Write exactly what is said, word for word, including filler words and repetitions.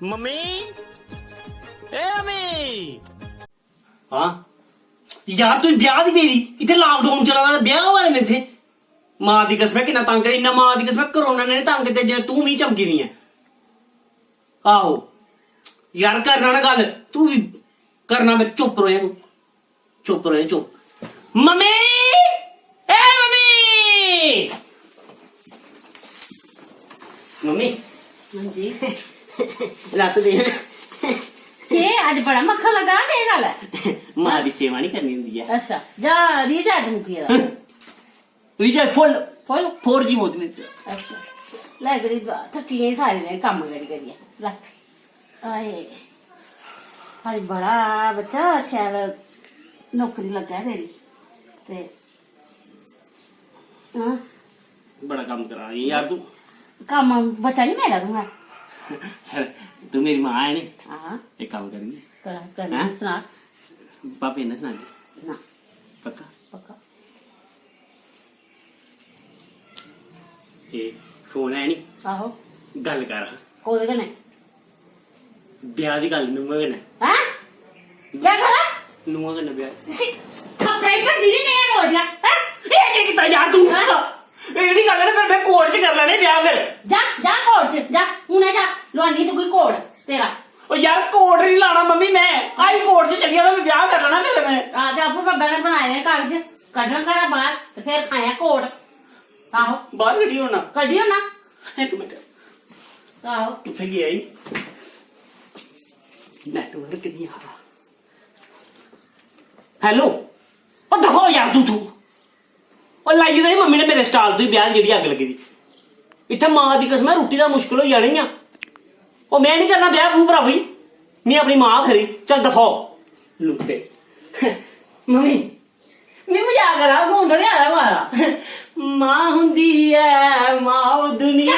Mummy, ए mummy. हां यार, तू ब्याह दी पेदी, इत्थै लॉकडाउन चला दा, ब्याह होआ दे न इत्थै। मां दी कसम ऐ, किन्ना तंग करे, इन्ना मां दी कसम ऐ, कोरोना ने नी तंग कीते जिन्ना तू मी चमकी दी ऐ। आहो यार, करना ना गल्ल, तू भी करना, मैं चुप रहो तू। चुप रहो, चुप। मम्मी, ए मम्मी, मम्मी। हां जी। लत्त दे। केह् अज्ज बड़ा मक्खन लग्गा, केह् गल्ल ऐ? मां दी सेवा नहीं करनी होंदी ऐ। अच्छा, जा recharge मुक्की गेदा। Recharge full। Full? Four G Modi ने दित्ते दा। अच्छा। लै गरीब, थक्की गेई सारे दिन कम्म करी करियै। लै। आए। अज्ज बड़ा बच्चा शैल नौकरी लग्गा तेरी। ते, हां? बड़ा कम्म करा दी यार तू। कम्म बच्चा नहीं मेरा तू है। चल, तू मेरी मां है नी? हां। एक कम्म करिए। कर, कर, हैं? सना। पापे ने सनागे। ना। पक्का? पक्का। ए, फोन है नी? आहो। गल्ल कर। कोह्दे कन्नै? ब्याह दी गल्ल नुआ कन्नै। हैं? क्या गल्ल? नुआ कन्नै ब्याह। इसी थप्पड़ै च भरदी नी में रोज गै, हैं? एह् केह् कीता यार तू? हैं? एह् नी गल्ल ना, फिर में कोर्ट च कर लैने ब्याह फिर। जा, जा कोर्ट च, जा, हुनै जा, लोआनी तुगी कोर्ट तेरा। ओ यार, कोर्ट नी लाना मम्मी, मैं हाई कोर्ट च चली जाना, मैं ब्याह कर लेना फिर मैं। आ, ते आपूं बब्बै ने बनाए दे कागज, कड्ढन घरा बाहर ते फिर खायां कोर्ट। आहो। बाहर कड्ढी ओड़ना। कड्ढी ओड़ना। इक मिनट। आहो। कुत्थै गेआ ई? Network नहीं आ रहा। Hello। ओ दफा हो यार तू, तू। ओ लाई दी मम्मी ने मेरे stall, तू ब्याह दी जेह्ड़ी अग्ग लगी दी। इत्थै मां दी कसम ऐ, रुट्टी दा मुश्किल होई जाना ई आ। ओ मैं नहीं करना ब्याह बू भरावी। मैं अपनी मां खरी। चल दफा हो। लुट्टे। मम्मी, मैं मजाक करा, फोन थोड़ी आया मारा। मां हुंदी ऐ, मां दुनिया।